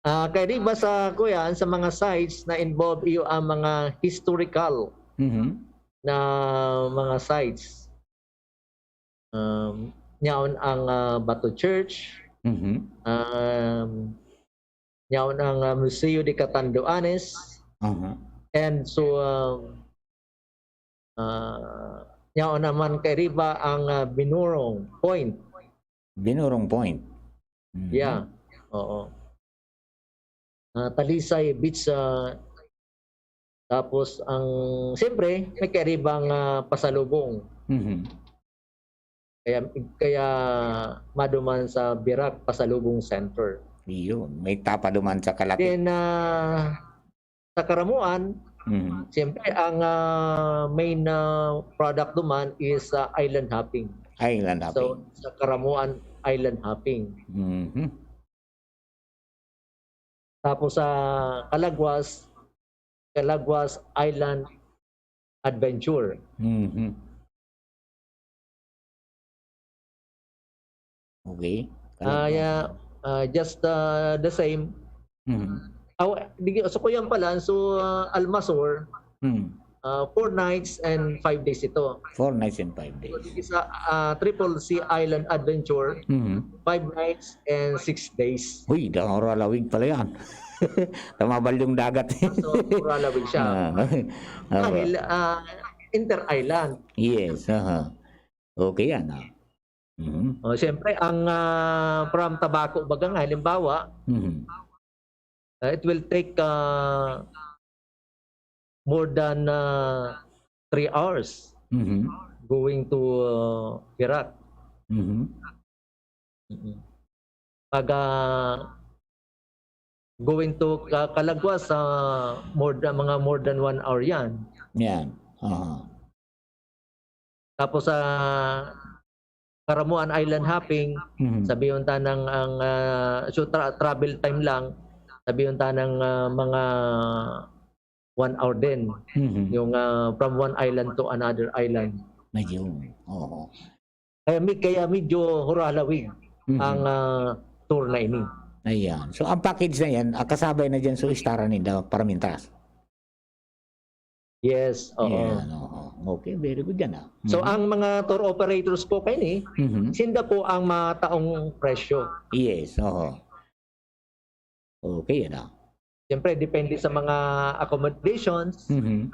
Ah, kaya di ba sa, kuya, sa mga sites na involved iyo ang mga historical Mhm. na mga sites. Um, yaon ang, ah, Bato Church, Mhm. um, yaon ang, ah, Museo de Catanduanes, Aha. and so, um, ah, yaon naman kay riba ang, ah, Binurong Point. Binurong Point. Mhm. Yeah. Oo. Ah, Talisay Beach, ah, tapos ang, siyempre, may kairibang, ah, pasalubong. Mhm. Kaya, kaya maduman sa Virac Pasalubong Center. Iyon. May tapa duman sa Kalati. Then, ah, sa Karamuan, Mhm. siyempre, ang, ah, main na product duman is, ah, island hopping. Island So, hopping. sa Karamuan, island hopping. Mhm. Tapos sa Calagwas, Calagwas Island Adventure. Mhm. Okay. Ah, yeah, ah, just, ah, the same. Mhm. Aw, di, so kuyan pala, so, ah, Almasor, Mhm. ah, four nights and five days ito. Four nights and five So, days. di sa, ah, Triple C Island Adventure, Mhm. five nights and six days. Uy, daw lawig pala yan. Tumabal yung dagat. So, Puralawig siya. Ah, ah, Dahil, ah, inter-island. Yes, aha. Okay yan, ah. Mhm. O, siyempre, ang, ah, from Tabaco, baga nga, halimbawa, Mhm. ah, it will take, ah, more than, ah, three hours Mhm. going to, ah, Virac. Mhm. Mm. Pag, ah, going to Ca-, Calagwas, ah, more than, mga more than one hour yan. Yan. Aha. Tapos sa Karamuan Island hopping, Mhm. sabihon ta ng ang, ah, so tra-, travel time lang, sabihon ta ng, ah, mga one hour din. Mhm. Yung, ah, from one island to another island. Ayun. Oo. Kaya, mi-, kaya medyo huralawig Mhm. ang, ah, tour na ini. Ayan. So, ang package na yan, ah, kasabay na dyan sa istara ninda, Paramintas. Yes, oo. Ayan, oo. Okay, very good yan, ah. So, Mhm. ang mga tour operators po kaini, Mhm. sinda po ang mataong presyo. Yes, oo. Okay, yan, ah. Siyempre, depende sa mga accommodations, Mhm.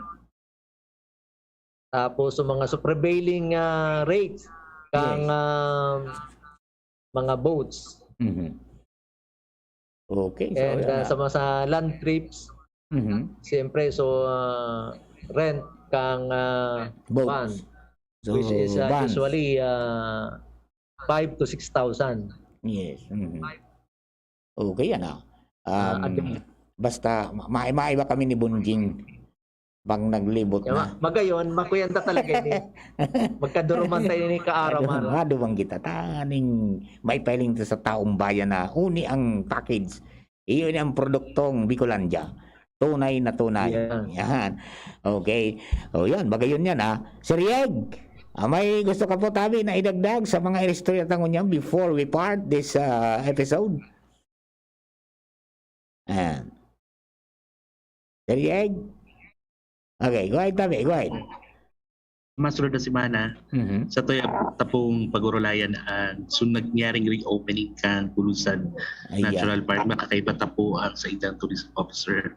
tapos sa mga sa prevailing, ah, rates kang, Yes. ah, mga boats. Mhm. Okay, so, And, yan, ah, ah. sa mga sa land trips, Mhm. siyempre, so, ah, rent kang, ah, Boats. van, So, which is, ah, vans. usually, ah, five to six thousand. Yes. Mhm. Okay yan, ah. Ah, Um, again. Basta, ma-, ma-, maiba kami ni Bonjing pag naglibot Kaya na. ma-, magayon, makuyan ta talaga ini. Magkaduruman tayo ni Kaaraman. Ado, ado bang kita taning may pailing ta sa taong bayan na uni ang package. Iyon ang produktong Bicolandia. Tunay na tunay. Yeah. Yan. Okay. O yan, magayon yan, ha. Sir Yeg, ah, may gusto ka po tabi na idagdag sa mga istorya tangon niyan before we part this, ah, episode? Ayan. Sir Yeg? Okay, go ahead, tabi. Go ahead. Masunod na semana, Mhm. sa tuya tapong pag-urulayan ang sun nangyaring reopening kan Bulusan Ayan. Natural Park, makakaiba ta po ang sa ilang tourism officer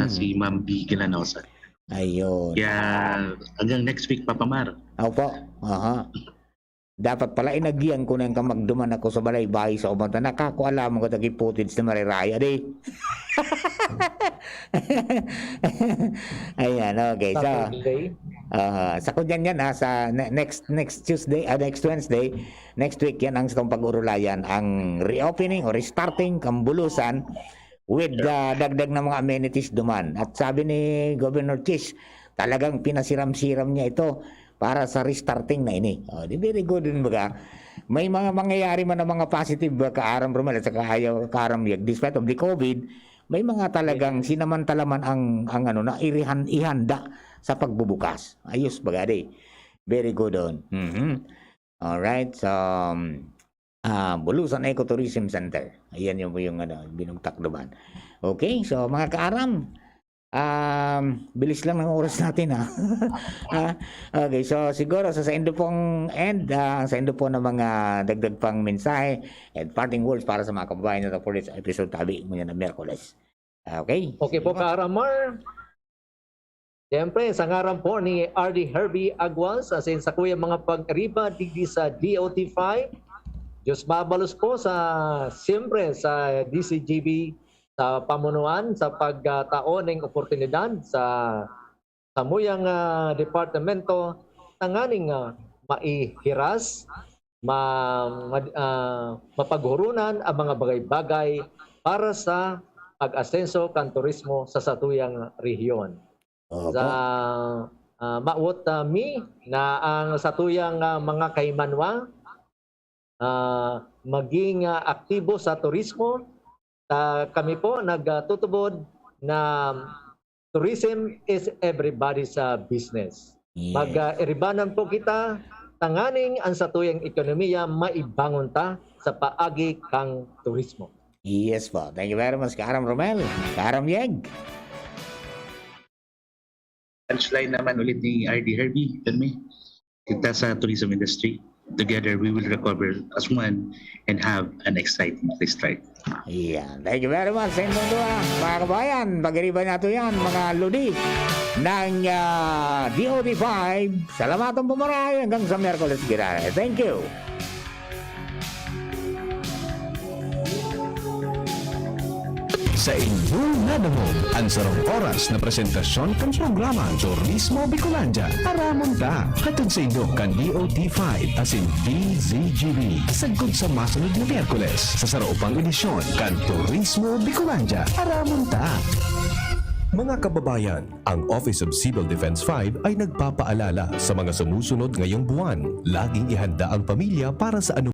na Mhm. si Ma'am B. Gilanosa. Ayun. Kaya hanggang next week, Papa Mar. Opo. Aha. Dapat pala, inagyan ko na yung kamagduman ako sa balay-bahay sa uban ta. Nakakuha lamang ko tagi footage na mariraya, di. Ayan, okay. So, Saturday. ah, sa kunyan yan, ha, sa ne-, next, next Tuesday, ah, next Wednesday, next week, yan ang satong pag-urulayan, ang reopening o restarting kan Bulusan with, ah, dagdag na mga amenities duman. At sabi ni Governor Chiz, talagang pinasiram-siram niya ito para sa restarting na ini. O, di very good din baga. May mga mangyayari man ang mga positive, ah, kaaram, Romel, at saka ayaw kaaram, Yeg, despite of the COVID, May mga talagang sinamantala man ang, ang ano, na irihan-, ihanda sa pagbubukas. Ayos, bagay. Very good on. Mhm. Alright. So, um, ah, Bulusan Ecotourism Center. Ayan yung, yung ano, binugtak naman. Okay, so mga kaaram, um, bilis lang ng oras natin, ha. Ah, okay, so siguro sa, sa indo pong end, ah, sa indo po ng mga dagdag pang mensahe and parting words para sa mga kababayan natin for this episode, tabi mo yan na Miyerkules. Okay? Okay po, Sige Kaaram Mar. Siyempre, sa ngaran po ni R D Herbie Aguas, as in sa kuya mga pag-riba digdi sa D O T five, Diyos mabalos po sa, siyempre, sa D C G B, sa pamunuan, sa pagtao ning oportunidad sa samuyang ah, departamento tanganing ah, maihiras, ma, ma, ah, mapaghurunan ang mga bagay-bagay para sa pag-asenso kan turismo sa satuyang rehiyon. Opo. Sa ah, mawot ah, mi na ang satuyang ah, mga kaimanwa ah, maging ah, aktibo sa turismo. Ta, kami po nagtutubod na tourism is everybody's ah, business. Yes. Mag-iribanan po kita tanganing ang satuyang ekonomiya maibangon ta sa paagi kang turismo. Yes po. Thank you very much, Kaaram Romel. Kaaram Yeg. Punchline naman ulit ni R D Herbie, Hermie. Kita sa tourism industry, together we will recover as one and have an exciting restart. Ayan. Thank you very much sa inyong duha, mga kabayan. Pag-iriban nato yan, mga lodi ng ah, D O T five. Salamat ang pamaray. Hanggang sa Miyerkules, Girare. Thank you. Sa inyong nadangog an sarong oras na presentasyon kan programa Turismo Bicolandia. Aramon ta, hatod sa inyo kan D O T five asin D Z G B. Sagkod sa masunod na Miyerkules, sa saro pang edisyon kan Turismo Bicolandia. Aramon ta! Mga kababayan, ang Office of Civil Defense five ay nagpapaalala sa mga sumusunod ngayong buwan. Laging ihanda ang pamilya para sa